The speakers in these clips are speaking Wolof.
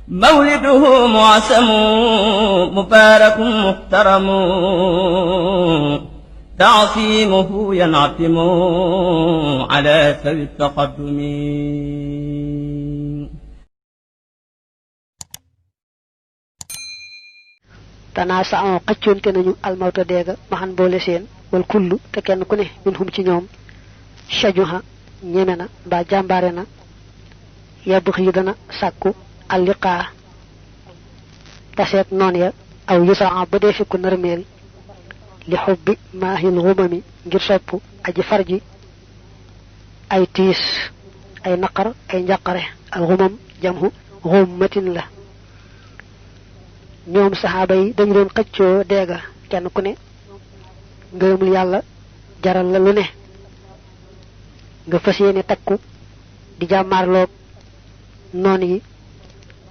مولده معسم مبارك محترم تعصيمه ينعتم على سوي التقدم tanasa'u xëcconte nañu almawta deega maxan boole seen wal kullu te kenn ku ne minhum ci ñoom shajuha ñeme na mbaa jàmbaare na yabux yi dana sàkku alliqaa taseet noon ya aw yusaa ba dee fikku narmeel li xubbi maahil xumami ngir sopp aji farji ay tiis ay naqar ay njàqare al xumam jamhu xummatin la ñoom saxaaba yi dañu doon xëccoo deega kenn ku ne ngërëmul yàlla jaral la lu ne nga fas yéene takku di jàmmaarloog noon yi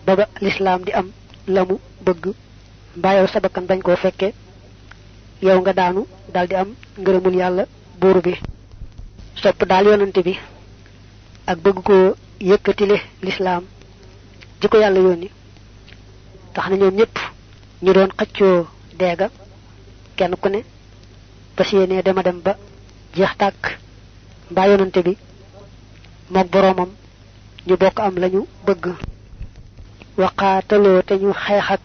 ba lislaam di am la mu bëgg mbaa yow sa bakkan bañ koo fekke yow nga daanu daldi am ngërëmul yàlla buur bi sopp daal yonante bi ak bëgg koo yëkkatile lislaam di ko yàlla yónni tax na ñoom ñëpp ñu doon xëccoo deega kenn ku ne fas yéene dema dem ba jeex tàkk mbaa yonante bi mook boroomam ñu bokk am lañu bëgg waqaataloo te ñu xeex ak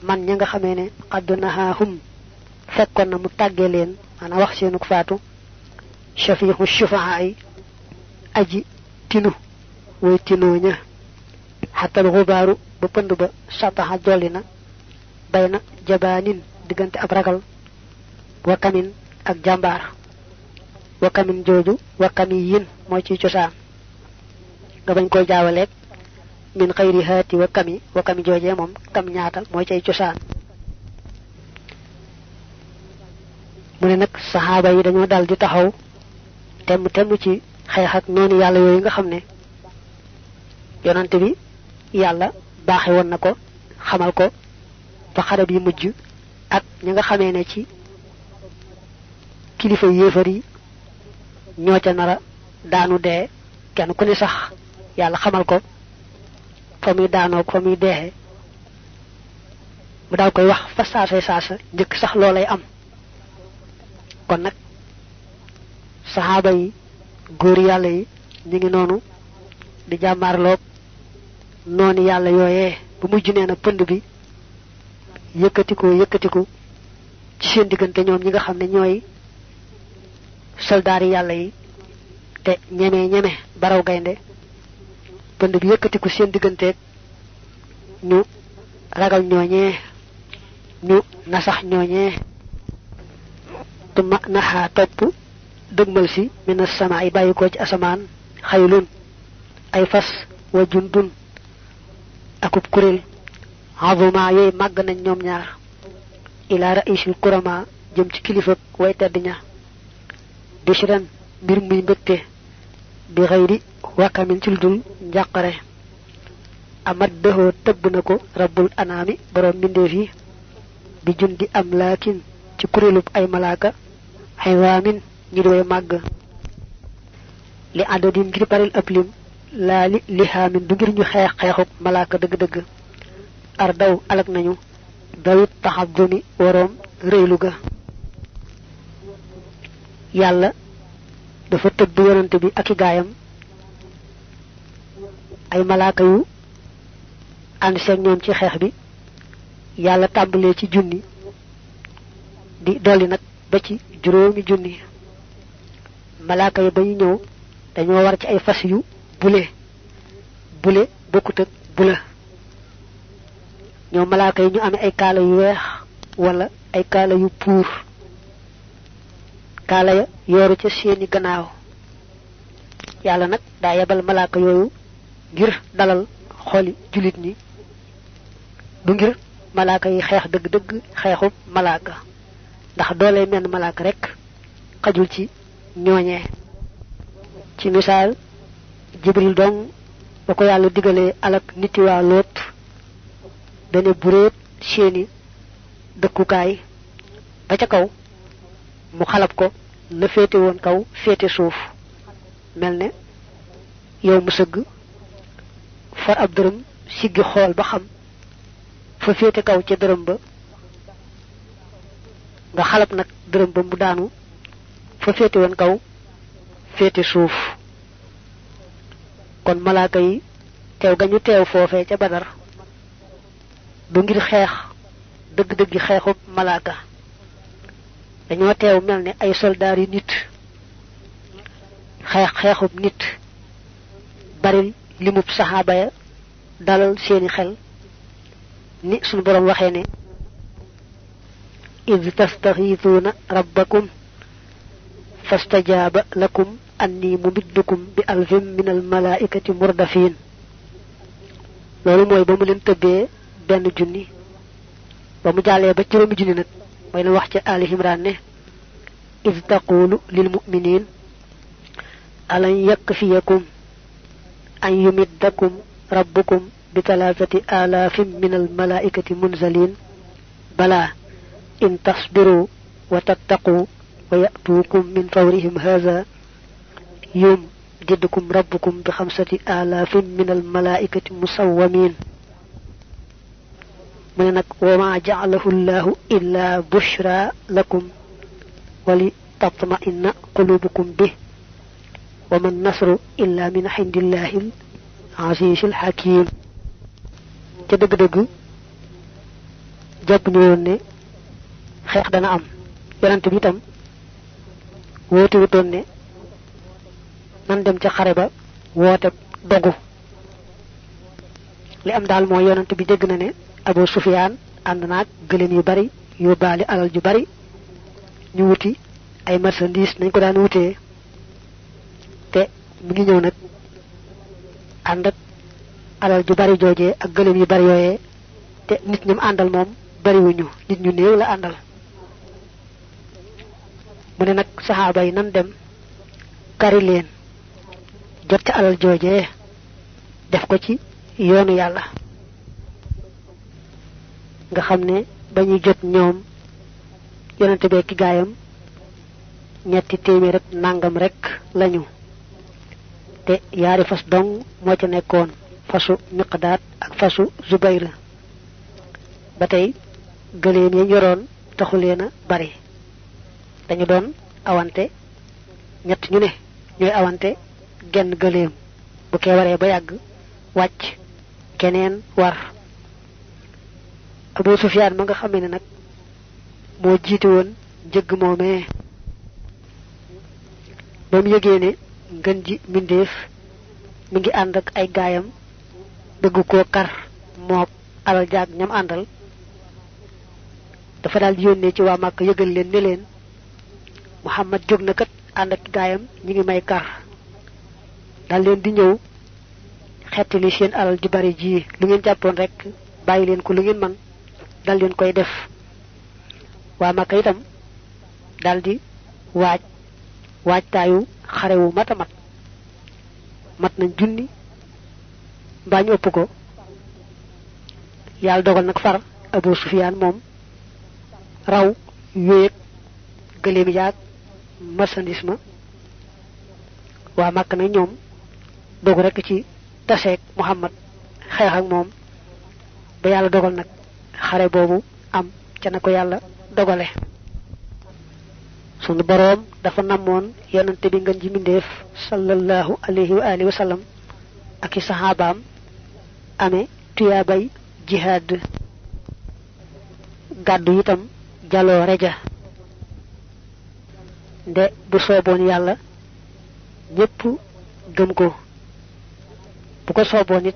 man ña nga xamee ne xadd nahaahum fekkoon na mu tàggee leen maanaam wax seenuk faatu shafiihu shufaa ay aji tinu way tinoo ña xatal xubaaru ba pënd ba sataxa jolli na bay na jabaanin diggante ab ragal wakamin ak jàmbaar wakamin jooju wakami yin mooy ciy cosaan nga bañ koy jaawaleeg min xayri haati wakami joojee moom kam ñaata mooy cay cosaan mu ne nag saxaaba yi dañoo dal di taxaw temm ci xeex ak noonu yàlla yooyu nga xam ne yonante bi yàlla baaxe woon na ko xamal ko fa xare bi mujj ak ñi nga xamee ne ci kilifa yéefar yi ñoo ca nara daanu dee kenn ku ne sax yàlla xamal ko fa muy daanoog fa muy deexe mu daal koy wax fa saasa njëkk sax loolay am kon nag saxaaba yi góor yàlla yi ñu ngi noonu di jàmmaarloog noonu yàlla yooyee bu mujj nee na pënd bi yëkkatiku ci seen diggante ñoom ñi nga xam ne ñooy soldaar yi yàlla yi te ñeme baraw gaynde pënd bi yëkkatiku seen digganteeg ñu ragal ñooñee ñu nasax ñooñee tuma naxaa topp dëgmal si mina sama ay bàyyikoo ci asamaan xaylun ay fas wa jundun akub kuréel azuma yooyu màgg nañ ñoom ñaar ila raisul kurama jëm ci kilifa way tedd ña bishran mbir muy mbégte bi xëyri wakamin ci lu dul njàqare amat dëxoo tëbb na ko rabbul anaami boroom mbindeef yi bi jundi am laakin ci kuréelub ay malaaka xaywaamin ñi di way màgg li àddadin ngir baril ab lim laa li lihaamin du ngir ñu xeexub malaaka dëgg-dëgg ardaw alag nañu dawit taxadumi waroom rëylu ga yàlla dafa tëbb yonante bi ak i gaayam ay malaaka yu ànd seeg ñoom ci xeex bi yàlla tàmbalee ci junni di dolli nag ba ci juróomi junni malaaka yi ba ñu ñëw dañoo war ci ay fas yu bule bokkut ak bula ñoom malaaka yi ñu amee ay kaala yu weex wala ay kaala yu puur kaala ya yooru ca seeni gannaaw yàlla nag daa yebal malaaka yooyu ngir dalal xoli jullit ñi du ngir malaaka yi xeex dëgg-dëgg xeexub malaaka ndax doole menn malaaka rekk xajul ci ñooñee ci misaal jibril dong ba ko yàlla digalee alak niti waa Loot dane buréet seeni dëkkukaay ba ca kaw mu xalab ko la féete woon kaw féete suuf mel ne yow mu sëgg for ab dërëm siggi xool ba xam fa féete kaw ca dërëm ba nga xalab nag dërëm ba mu daanu fa féete woon kaw féete suuf kon malaaka yi teew gañu teew foofee ca Badar du ngir xeex dëgg-dëggi xeexub malaaka dañoo teew mel ne ay soldaar yi nit xeexub nit bari limub saxaaba ya dalal seeni xel ni sunu borom waxee ne iz tastaxiisuuna rabbakum fastajaaba lakum anni mumiddukum bi alfin min al malaikati murdafin loolu mooy ba mu leen tëbbee benn junni ba mu jàllee ba juróomi junni nag mooy la wax ci Ali Imran ne iz taqulu lil mu'minin alan yakfiyakum an yumiddakum rabbukum bi talaatati alaafin min al malaikati munzalin bala in tasbiru wa tattaqu wa ya'tuukum min fawrihim hadha yumdidkum rabbukum bi xamsati alaafin min al malaikati musawwamin mu ne nag wa ma ja'alahu llahu illa bushra lakum wa li tatma'inna qulubukum bih wa man nasru illa min indillahi al azizil hakim ca dëgg-dëgg jàpp ñu woon ne xeex dana am yonent bi itam woote wutoon ne nan dem ca xare ba woote dogu li am daal mooy yonent bi dégg na ne Abu Sufyaan ànd naag gëléem yu bari yóbbaale alal ju bari ñu wuti ay marchandise nañ ko daan wutee te mu ngi ñëw nag ànd ak alal ju bari joojee ak gëléem yu bari yooyee te nit ñam àndal moom bariwuñu nit ñu néew la àndal mu ne nag saxaaba yi nan dem kari leen jot ca alal joojee def ko ci yoonu yàlla nga xam ne ba ñuy jot ñoom yonente bee ki gaayam ñetti téeméer rek nangam rek lañu te yaari fas dong moo ca nekkoon fasu Miqdaad ak fasu Zubayr ba tey gëléem ya yoroon taxu leen a bari dañu doon awante ñett ñu ne ñooy awante genn gëléem bu kee waree ba yàgg wàcc keneen war Abu Sufyaan ma nga xamee ne nag moo jiite woon njëgg moomee ba mu yëgee ne ngën ji mbindéef mi ngi ànd ak ay gaayam bëgg koo kar mook alal jaag ñam àndal dafa daal di yónnee ci waa Màkka yëgal leen ne leen Muhammad jóg na kat ànd ak gaayam ñi ngi may kar daal leen di ñëw xettali seen alal ju bari ji lu ngeen jàppoon rek bàyyi leen ko lu ngeen man dal leen koy def waa Màkka itam daal di waajtaayu xare wu mat a mat nañ junni mbaa ñu ëpp ko yàlla dogal nag far Abu Sufyaan moom raw wéeg gëléem yaag marchandise ma waa Màkka nag ñoom dogu rekk ci taseeg Muhammad xeex ak moom ba yàlla dogal nag xare boobu am ca na ko yàlla dogale sunu boroom dafa namoon yonante bi ngeen ji mbindéef sallallahu alayhi wa alihi wa sallam ak i saxaabaam amee tuyaabay jihaad gàddu itam jaloo reja nde bu sooboon yàlla ñépp gëm ko bu ko sooboon it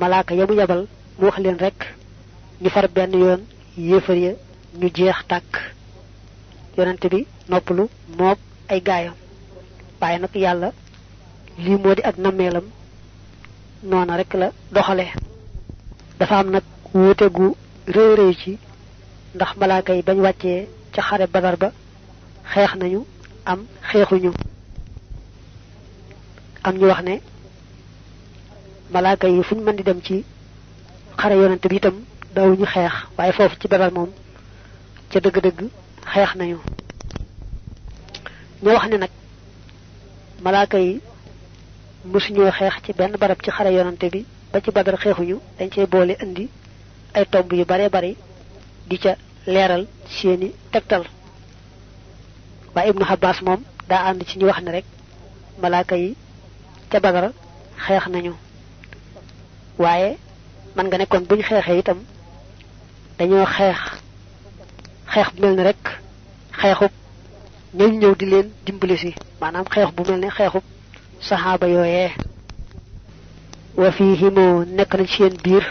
malaaka ya mu yabal mu wax leen rekk ñu far benn yoon yéefar ya ñu jeex tàkk yonent bi noppalu mook ay gaayam waaye nag yàlla lii moo di ak nammeelam noona rekk la doxale dafa am nag wuute gu rëy rëy ci ndax malaaka yi bañ wàccee ca xare Badar ba xeex nañu am xeexuñu am ñu wax ne malaaka yi fu ñu mën di dem ci xare yonent bi itam daawuñu xeex waaye foofu ci Badar moom ca dëgg-dëgg xeex nañu ñu wax ne nag malaaka yi mësuñoo xeex ci benn barab ci xare yonante bi ba ci Badar xeexuñu dañ cey boole indi ay tomb yu bare bari di ca leeral seeni tegtal ba Ibnu Abbas moom daa ànd ci ñu wax ne rek malaaka yi ca Badar xeex nañu waaye man nga nekkoon buñ xeexee itam dañoo xeex bu mel ni rek xeexub ñëw ñëw di leen dimbali si maanaam xeex bu mel ni xeexub saxaaba yooyee wa fiihimoo nekk na ci seen biir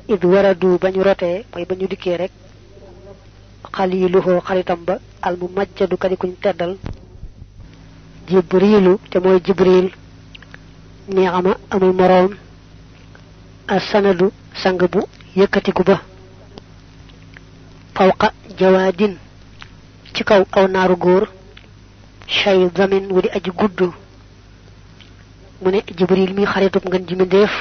id waradu ba ñu rotee mooy ba ñu dikkee rek xaliluhoo xaritam ba al mu majjadu kadi kuñ teddal jibrilu te mooy jibril ni'ama amul moroom as sanadu sang bu yëkkatiku ba fawqa jawaadin ci kaw aw naaru góor shay zamin wu di aji gudd mu ne jibril mi xaritub ngeen ji mbindéef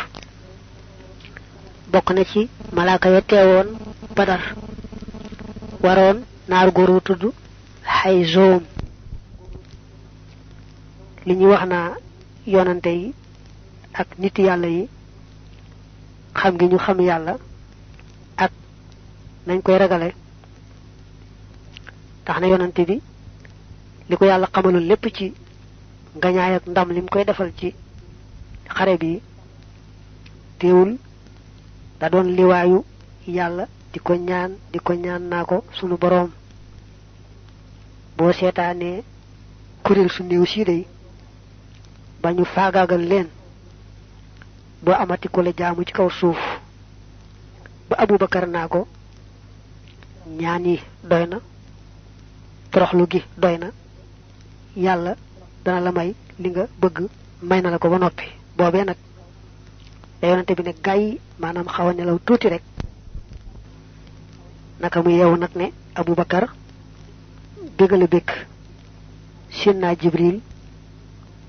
bokk na ci malaaka ya teewoon Badar waroon naaru góor wu tudd xay zoom li ñuy wax naa yonante yi ak nit yàlla yi xam gi ñu xam yàlla ak nañ koy ragale tax na yonante bi li ko yàlla xamalul lépp ci ngañaay ak ndam lim koy defal ci xare bi teewul da doon liwaayu yàlla di ko ñaan naa ko sunu boroom boo seetaanee kuréel su néew sii day ba ñu faagaagal leen boo amati ko la jaamu ci kaw suuf ba Abubakar naa ko ñaan yi doy na toroxlu gi doy na yàlla dana la may li nga bëgg may na la ko ba noppi boobee nag da yonante bi ne gàyyi maanaam xaw a nelaw tuuti rek naka mu yeewu nag ne Abubakar bégala bég sin naa Jibril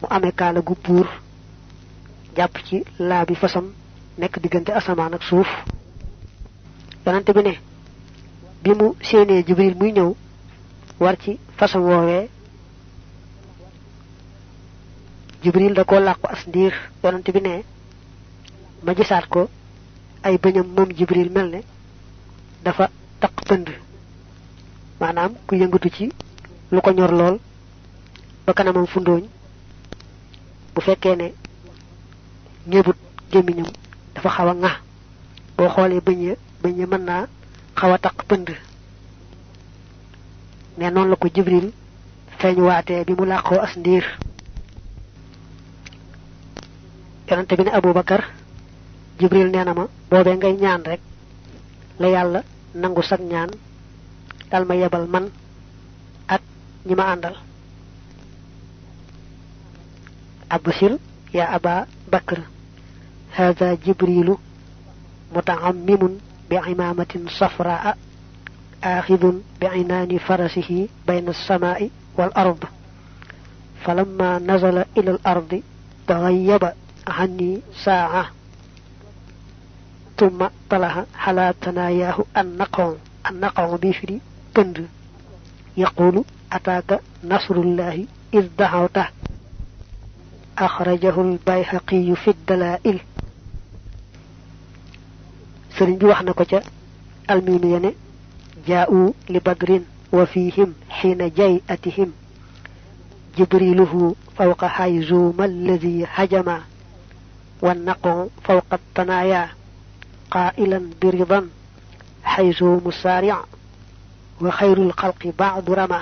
mu amee kaala gu buur jàpp ci laa bi fasam nekk diggante asamaan ak suuf yonante bi ne bi mu séenee Jibril muy ñëw war ci fasam woowee Jibril da ko làqu as ndiir yonante bi ne ma gisaat ko ay bëñam moom Jibril mel ne dafa taq pënd maanaam ku yëngatu ci lu ko ñor lool ba kanamam fundooñ bu fekkee ne ñëbut gémmiñam dafa xaw a ŋa boo xoolee bëñ ya mën naa xaw a taq pënd ne noonu la ko Jibril feeñ waatee bi mu làqoo as ndiir yonante bi ne Abubakar Jibril nee na ma boobee ngay ñaan rek la yàlla nangu sag ñaan dal ma yebal man ak ñi ma àndal abshir ya aba bakr hada jibrilu muta'ammimun bi imamatin safraa آخذ بعنان فرسه بين السماء والأرض فلما نزل إلى الأرض تغيب عني ساعة ثم طلع على ثناياه النقع بفري بند يقول أتاك نصر الله إذ دعوته أخرجه البيهقي في الدلائل سرين بي واخنا كو ca الميمية جاءوا لبدر وفيهم حين جيئتهم جبريله فوق حيزوم الذي هجم والنقع فوق الثنايا قائلا برضا حيزوم سارع وخير الخلق بعد رمى